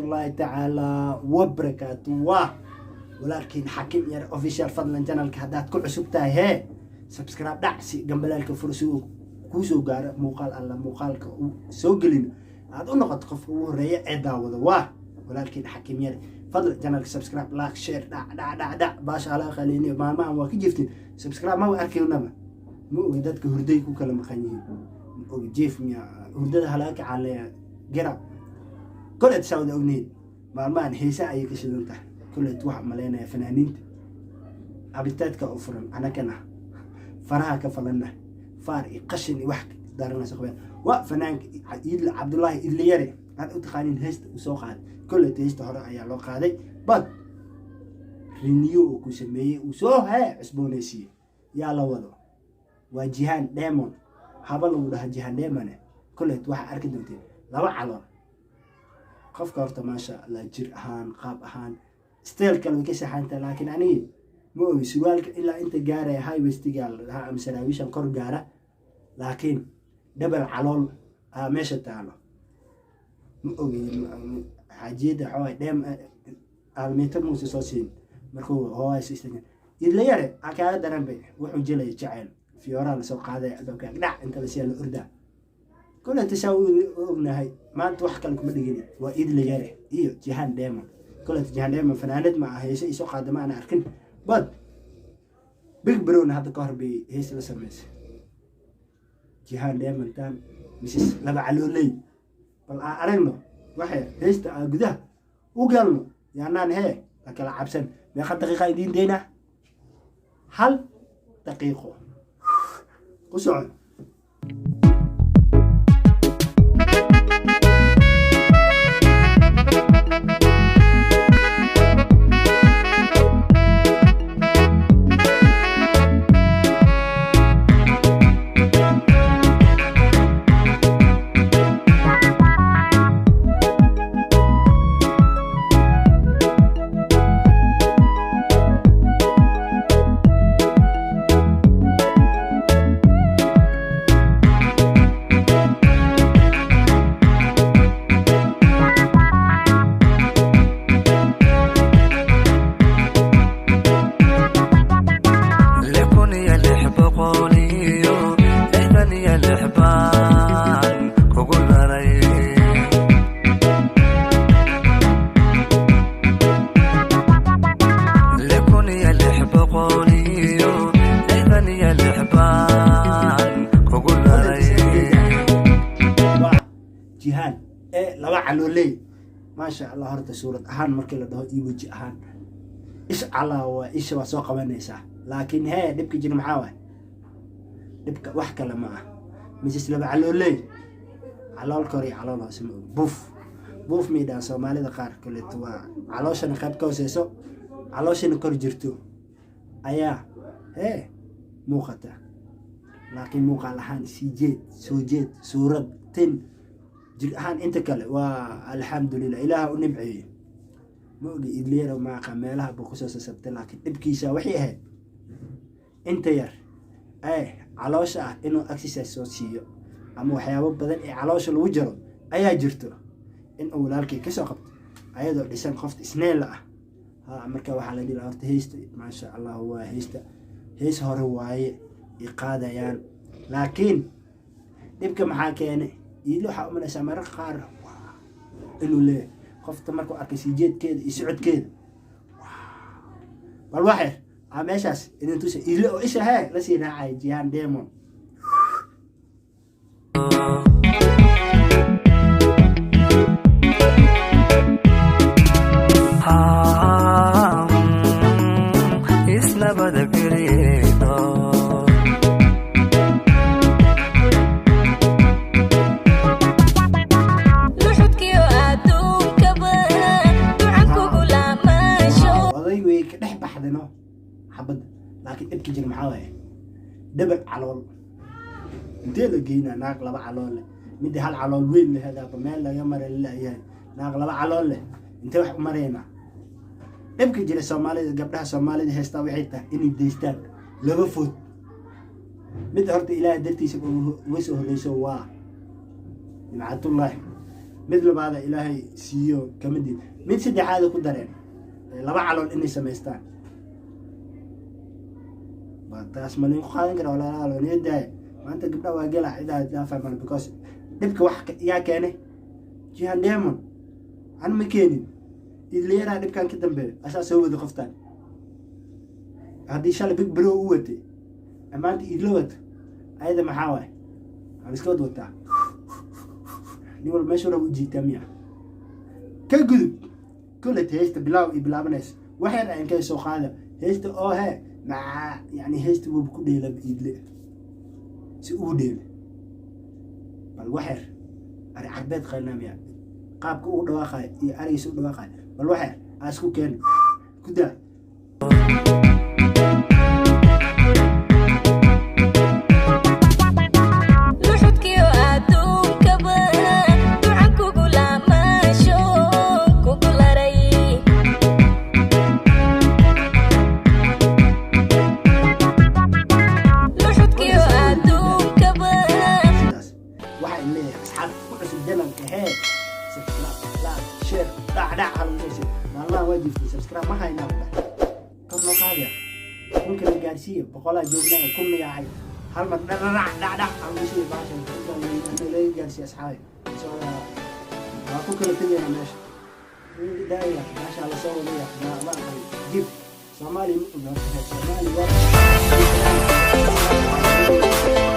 Waraxmatullaahi tacaala wabarakaatu. Waa walaalkiin Xakim Yar Official. Fadlan, channelka haddaad ku cusub tahay, hee, subscribe dhacsi, gambalaalka fur si uu kuu soo gaaro muuqaal alla muuqaalka uu soo gelino, aad u noqoto qofka ugu horreeya ee daawada. Waa walaalkiin Xakim Yar. Fadlan channelka subscribe, like, share, dhac dhac dhac dhac. Baasha ala qaleeniyo. Maalmahan waa ka jirtin, subscribe maba arkaynaba. Ma ogi dadka hurday ku kala maqan yihiin, ma ogi jief miya hurdada halaga kacaaleya garab. Koleet saa wada ognayn, maalmahan heesa ayay ka shidan tahay. Koleet waxaa maleynaya fanaaniinta abitaadka u furan, anakana faraha ka falana, faar iyo qashin iyo wax daranaysa qabeen. Waa fanaanka Idle Cabdullaahi Idliyare aad u taqaaniin. Heesta uu soo qaaday, koleet heesta hore ayaa loo qaaday, but renew uu ku sameeyey, uu soo hee cusboonaysiiyey. Yaa la wado? Waa Jihaan Demon, haba lagu dhaha Jihaan Demone. Koleet waxaa arki doonteen laba calool. Qofka horta, maasha Allah, jir ahaan, qaab ahaan, style kale way ka saxaantahay, laakiin anigi ma ogi surwaalka ilaa inta gaaraya, high waistiga la dhahaa ama saraawiishan kor gaara, laakiin double calool aa meesha taalo. Ma ogi xaajiyadda xooga dheem aalmiito muuse soo siin markuu hooyas istagan. Idlayare aa kaaga daran bay, wuxuu jelaya jacayl fiyooraa lasoo qaaday, albaabka dhac inta la siyaa la ordaa. Kole tasaa u ognahay, maanta wax kale kuma dhigin, waa Idlayare iyo Jihaan Demon. Kole Jihaan Demon fanaanad ma ah, heese isoo qaada ma ana arkin, but Big Brown hadda ka hor bay hees la sameysay Jihaan Demon tan Mrs Laba Calooley. Bal aan aragno waxay heesta aan gudaha u galno, yaanaan hee la kala cabsan. Meeqa daqiiqa idiin daynaa? 1 daqiiqo ku socon. 6600 baan kugu daray. 6666 baan kugu daray. Waa Jihaan ee Laba Calooley. Maasha Allah, horta suurad ahaan markii la dhaho iyo weji ahaan, ish calaa, waa isha waa soo qabanaysaa. Laakiin hee, dhibka jira maxaa waay? Dhibka wax kale ma ah, Mrs Laba Calooley calool kor iyo calool hoose ma og. Buuf buuf miidhaan Soomaalida qaar. Koleeto waa calooshana qayb ka hooseyso, calooshana kor jirto ayaa hee muuqata, laakiin muuqaal ahaan, sii jeed, soo jeed, suurad, tin, jir ahaan, inta kale waa alxamdulilah, Ilaaha u nimceeyey. Ma ogi Idliyaro maaqa meelaha buu kusoo sasabtay, laakiin dhibkiisa waxay ahayd inta yar ee caloosha ah inuu exercise soo siiyo ama waxyaabo badan ee caloosha lagu jaro ayaa jirto, in uu walaalkii kasoo qabto ayadoo dhisan qofta isneella ah. Ha, marka waxaa la dhihi horta heysta, maasha Allah, waa heysta, hees hore waaye i qaadayaan. Laakiin dhibka maxaa keenay? Iidlo waxaa umalaysaa mararka qaar inuu leeyahay qofta markuu arkay sii jeedkeeda iyo socodkeeda. Bal waxyar aa meeshaas idin tusa iidlo oo isha hee lasii raacaya Jihaan Demon. Isnabada geliyeeno. Luxudkiyo adduunkaba ducan kugu laamasho. Oday way ka dhex baxdano xabadda, laakiin dhibka jira maxaa waaye? Double calool intee la geynaa? Naag laba calool leh, midda hal calool weyn leh hadaaba meel laga mara lalayahay, naag laba calool leh intee wax u maraynaa? Dhibka jira Soomaalida, gabdhaha Soomaalida heystaa waxay tahay inay daystaan laba food. Mid horta Ilaahay dartiisa uga soo horreyso waa Nimcatullaahi. Mid labaada Ilaahay siiyo kama diid. Mid saddexaada ku dareen, laba calool inay samaystaan. Waa taas ma lagu qaadan kara, walaalayaal? Niyadaaya maanta gabdha waa gela cidaa dhaafay male, because dhibka wax yaa keenay? Jihan Demon an ma keenin. Idliyaraa dhibkan ka dambeeyo, asaa soo wada qoftaan. Haddii shalay big bro u watay, maanta idla wato, ayada maxaa waaye? Waa iska wad wataa, nin walba meesha raba u jiitaa miya? Ka gudub. Kullet heesta bilaaw iyo bilaabanaysa wax yar aan ka soo qaada heesta oo hee macaa, yani heesta wuuba ku dheela Iidle si ugu dheelo. Bal wax yar ari carbeed qaynaa miya, qaabka uu dhawaaqayo iyo arigiisa u dhawaaqayo, bal wax yar aa isku keeno ku daa. Luxudkiyo adduunkaba ducan kugu lamaasho kugu laray. Luxudkiyo adduunkaba. Sidaas waxaa in leeyahay asxaabta ku cusub channelka hee, subscribe, like, share, dhac dhac ha lagu soo siiyo. Maalmahan waa jiftay, subscribe ma haynaa ku dhac, kor noo qaadaya, kunka la gaarsiiya, boqolaa joognaa, kun yaacay hal mar, dhadhadhac dhac dhac ha lagu siiyo baashan, kunka laga gaarsiiya. Asxaabi soo waa ku kala tegaynaa meesha daaya, meesha la soo wadaya ma aqaan jib Soomaaliya ma oga horta reer Soomaaliya waa.